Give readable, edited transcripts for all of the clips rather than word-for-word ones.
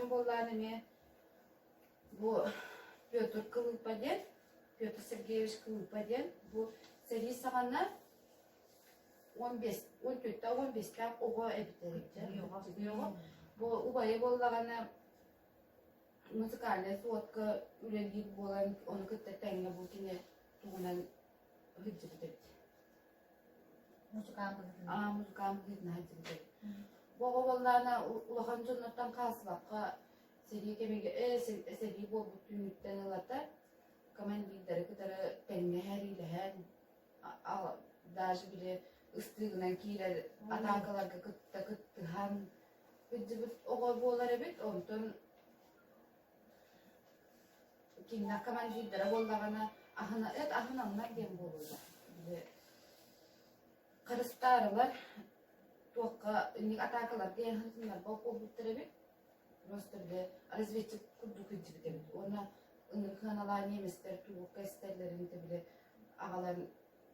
буоллаан эмиэ бу Петр Кылыыпа диэн, Петр Сергеевич Кылыыпа диэн бу сэрии саҕана 15, 14-15-тээх оҕо эбит эбит. Бу убайа буоллаҕына музыкальнай сводка үлэлиир буолан ону кытта тэҥҥэ бу кини тугунан сылдьыбыт эбит. Музыкант быһыытынан. Аа, музыкант быһыытынан сылдьыбыт эбит. Бу оҕо буоллаҕына улахан дьоннортон хаалсыбакка сэрии кэмигэр сэрии буолбут түүнүттэн ылата командирдары кытары тэҥҥэ сэриилэһэн даже били ыстыыгынан киирэр атаакаларга кытта кыттыһан сылдьыбыт оҕо буолар эбит. Онтон кинилэр командирдара буоллаҕына аһына эт аһыналлар диэн буолуллар. Били харыстаарылар туохха инник атаакаларга аһынсыннарга буолбуттар эбит. Просто били разведчик курдук илдьибит эбит. Уонна ынырык сыаналаан немецтэр тугукка истэллэрин да били аҕалан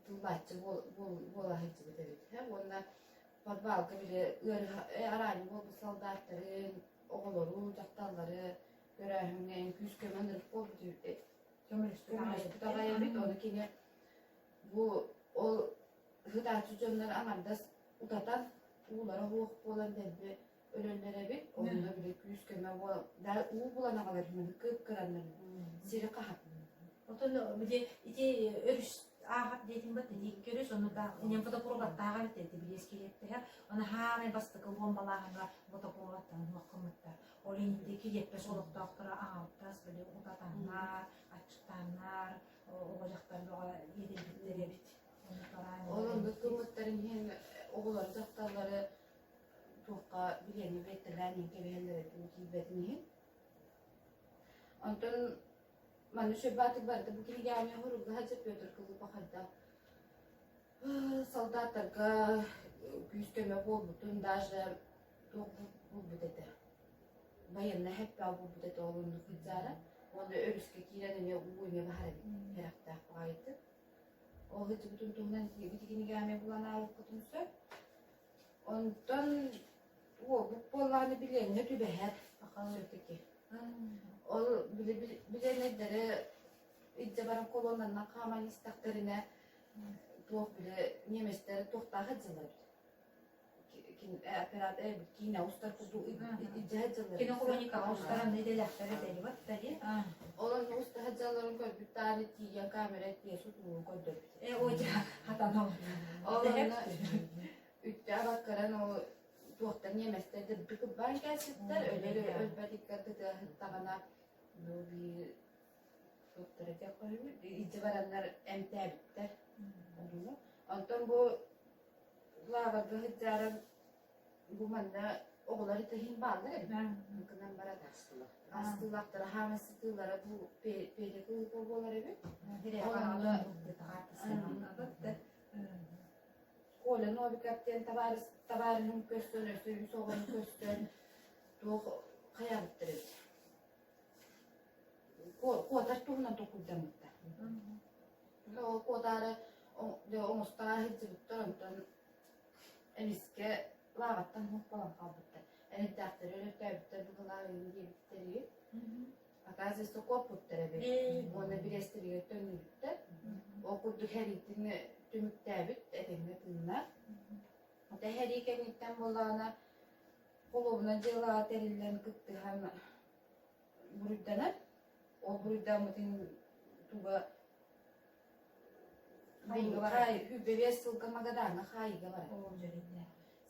тыллааччы буола сылдьыбыт эбит. Уонна подвалга били ыарыһа араанньы буолбут солдаттарын, оҕолору, дьахталлары көрөөһүҥҥэ күүс-көмө ынырык буолбут көмөлөспүт аҕай эбит. Ону кини бу ол ыһытааччы дьоннор аҥардас утатан уулара суох буолан дэлби өлөллөр эбит. Онно били күүс-көмө буол да уу булан аҕалар кыып-кыраннар сири хаһан. Отон били ити өрүс ааҕар диэтим бат ити өрүс ону да инем фотокуругаттааҕа эбит эти билиэс килиэптэһэ оны хаамай бастакы буомбалааһыҥҥа фотокуругаттан уоххаммыттар ол инди килиэппэс олохтоохторо аҕалтас били утатаннар аччыктааннар оҕо дьахтар бөҕө иэдэйбиттэр эбит Ол оннук гыммыттарын иһин оҕолор дьахталлары туохха билиэни бэттэлээн иһин кэбиһэллэр эбит киирбэтин иһин. Онтон манна Щербатых барыта бу кинигэни оһорулла сылдьар Петр Кылыпа хайдах солдаттарга күүс-көмө буолбутун даже туох булбут этэ. Байыаннай хэппэҕ булбут этэ ол оннук сылдьаара. Уонна өрүскэ киирэн эмиэ уу эмиэ баһар эбит сэрэхтээх баҕайытык. Ол сылдьыбытын туһунан ити кинигэни булан ааҕыаххытын сөп. Онтон уолбут буоллаҕына билиэҥҥэ түбэһэр все-таки. Ол били билиэннэйдэри илдьэ баран колоннанан хааман истэхтэринэ туох били немецтэр туохтаах сылдьаллар оператор киинэ устар курдук илдьэ сылдьаллар. Кинохроникаҕа устаран идэлээхтэр этэлибат да дии. Ол онно уста сылдьалларын көрбүт даҕаны тиийэн камера тиийэ сутуругун көрдөрбүт. Э о дьа хатанал. Ол онно үттэ абаккаран ол туохтан ньиэмэстэр дырды кырбаан кээспиттэр, өлөр өлбөт икки ардытыаһыттаҕына бу биир туохтара диэх хоһуйбут илдьэ бараннар эмтээбиттэр. Онтон бу лааҕырга сылдьааран бу манна оҕолор итэһин бааллар эбит. Гынан баран астыылахтара хаама сытыылара бу Петя кылыыпа буолар эбит. Ол онно Коля Новиков диэн табаарыс табаарыһым көстөн, өссө үс оҕону көстөн туох хайаабыттар эбит. Куотар туһунан толкуйдаммыттар. Ол куотаары оҥостоо сылдьыбыттар, онтон эмискэ лааҕыттан хопполон хаалбыттар. Эрэйдээхтэри өлөртөөбүттэр быһылаах диэбиттэригэр Оказывается, куоппуттар эбит уонна бириэстэригэр төннүбүттэр. Ол курдук сэриитин түмүктээбит, этэҥҥэ тыыннаах. Ата сэрии кэнниттэн буоллаҕына, холуобунай дьыалаҕа тэриллэн кыттыһан буруйданар. Ол буруйдаммытын туга Сүүрбэ сылга Магадаҥҥа хаайыыга барар.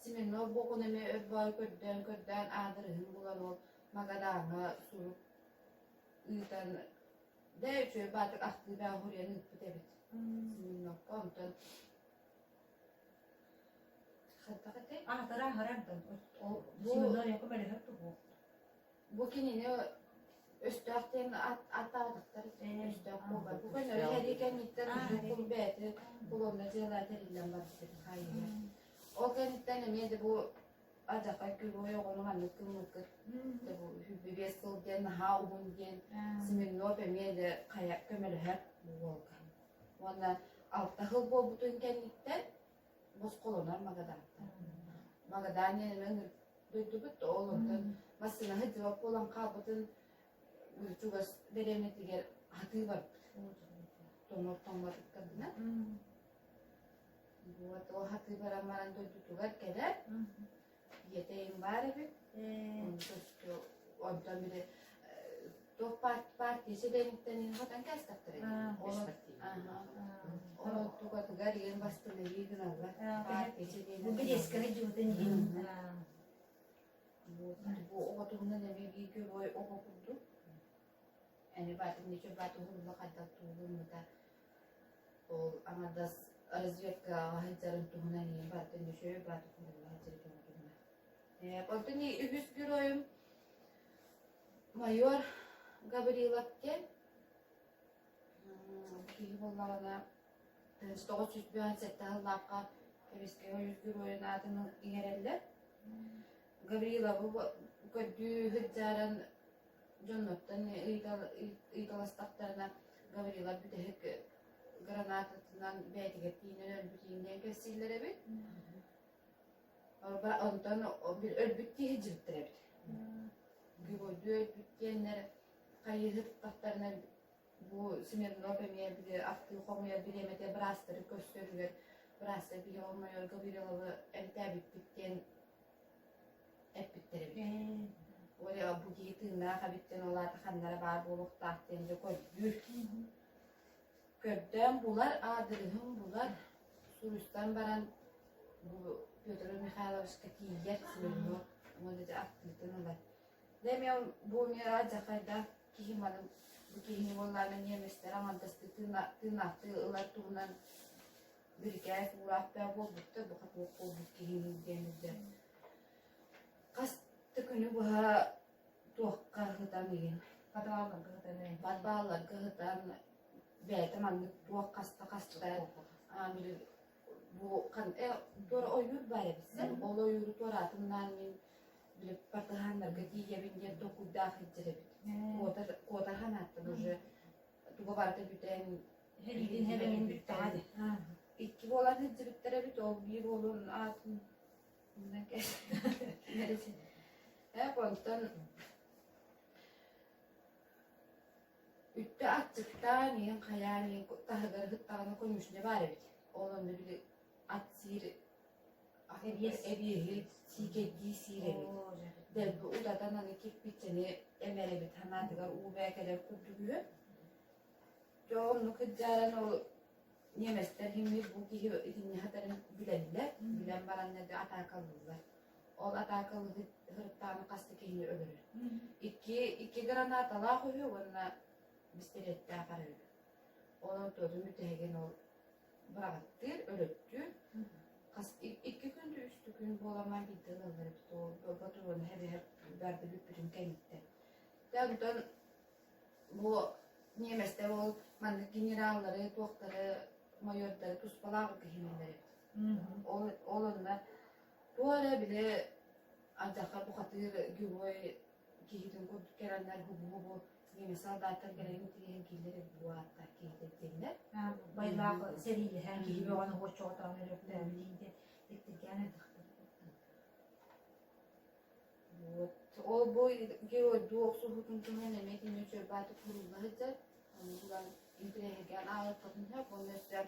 Семенов буокун эмиэ өр баҕайы көрдөөн-көрдөөн аадырыһын булан ол Магадаҥҥа сурук ыытан да үчүгэй баатык ахтыы бөҕө суруйан ыыппыт эбит Семеновка. Онтон хайдах этэй? Аатара аһарар да ол Семенов көмөлөһөр туһуох. Бу кинини өстөөх диэн ааттаабатахтар өстөөх буолбат. Бу көннөрү сэрии кэнниттэн кул бэйэтэ холуобунай дьыала тэриллэн барбыт хаайыыга. Ол кэнниттэн эмиэ де бу алдьархай күрүөй оҕону маннык гыммыккыт бу 25 сыл диэн наһаа уһун диэн Смирнов эмиэ де хайа көмөлөһөр бу уолга. Уонна алта сыл буолбутун кэнниттэн босхолонор Магадаантан. Магадан диэн эмиэ дойдубут ол онтон массыына. Бастынаһы сылдьыбат буолан хаалбытын чугас дэриэбинэтигэр хатыы барбыт. Тоҥор тоҥмот ыккардына. Вот ол хатыы баран баран дойдутугар кэлэр. Ийэтэ им баар эбит. Онтон били туох партия чилиэниттэн хотон кээстэхтэрэ. Ол тугатыгар иэн бастынаһыы гыналлар. Партия чилиэнэ. Бириэскэ дьыбытын иһин. Бу оҕо туһунан эмиэ биир герой оҕо курдук. Эми баатын нече баат уһулла хайдах тугуммута ол аҥардас разведкаҕа сылдьарын туһунан ийэм баатын нече баат уһулла сылдьарын туһунан. Онтон үһүс геройум майор Гаврилов диэн киһи буоллаҕына 1997 сыллаахха Кэбискэ үһүс геройун аатын иҥэрэллэр. Гавриловы көрдүү сылдьарын дьоннортон ыйыталастахтарына Гаврилов бүтэһик гранататынан бэйэтигэр тиийинэн өлбүт диэн кэпсииллэр эбит. Онтон өлбүт киһи дьириттэр эбит. Геройдуу өлбүт диэннэр хайыһы туттахтарына бу Смирнов эмиэ били ахтыы хомуйар бириэмэтэ быраастары көрсөрүгэр быраастар биһи ол майор Гавриловы эмтээбиппит диэн эппиттэр эбит. Оля бу киһи тыыннаах эбит диэн ол аата ханнара баар буолуохтаах диэн дьэ көрдүүр. Көрдөөн булар, аадырыһын булар, суруйсан баран бу Петр Михайловичка тиийэр Смирнов уонна дьэ ахтыытын ылар. Дьэ эмиэ бу эмиэ алдьархайдаах киһи маны бу киһини буоллаҕына ньиэмэстэр аҥардастыы тыынаахтыы ылар туһунан бирикээс уураахтаах буолбуттар бу хатылык буолбут киһини диэн дьэ хас да күнү быһа туохха сытан иһин Подвалларга сытан подвалларга сытан бэйэтэ маннык туох хаста хаста били бу туора ойуур баар эбит ол ойууру туораатымнаан мин били партыһааннарга тиийэбин диэн толкуйдаах сылдьар эбит куотар куотар санааттан уже туга барыта бүтэн Һэриитин һэбэҥин бүттэҕэ дии. Икки буолан сылдьыбыттар эбит ол биир уолун аатын Ээ онтон үттэ аччыктаан иһин хайаан иһин таһыгар ыһыктаҕына конюшня баар эбит. Ол онно били ат сиир эбиэһи сиикэйдии сиир эбит. Дэлби утатан аны кирпииччэни эмэр эбит санаатыгар уу бээкэлэр курдук үһү. Дьэ оннук кырдьааран ол немецтэр иһиммит бу киһи итинни хатарын билэллэр, билэн бараннар да атаакалыыллар. Ол атаакалыы сырыттаҕына хас да киһини өлөрөр. Икки, икки гранаталаах үһү уонна бистэлиэттээх эрэ үһү. Онон туотун бүтэһигин ол быраҕаттыыр, өлөттүүр. Хас икки күн үс күн буоламаан биирдэ ылаллар эбит ол ботуруону хэбиһэр барда бүппүтүн кэнниттэн. Дьэ онтон Бу ньиэмэстэр ол маннык генераллары, туохтары, майордары туспалаах киһинилэр эбит. Ол, ол онно туох эрэ били алдьархай бухатыыр герой киһитин курдук кэлэннэр хубу-хубу немец солдаттар кэлэн тириһэн кииллэр эбит бу ааттаах киһитэ диэннэр. Байлаах сэриилэһэн киһи бөҕөнү уоччоҕотоон өлөртөөбүт диэн диктиргээн ыытахтар. Вот. Ол бу геройдуу охсуһуутун туһунан эмиэ кини чөрбаатык сурулла сылдьар. Ону булан интэриэһиргээн ааҕыаххытын сөп. Уонна өссө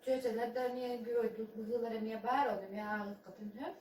чүөчэлэр да эмиэ геройдуу быһыылар эмиэ баар, ону эмиэ ааҕыаххытын сөп.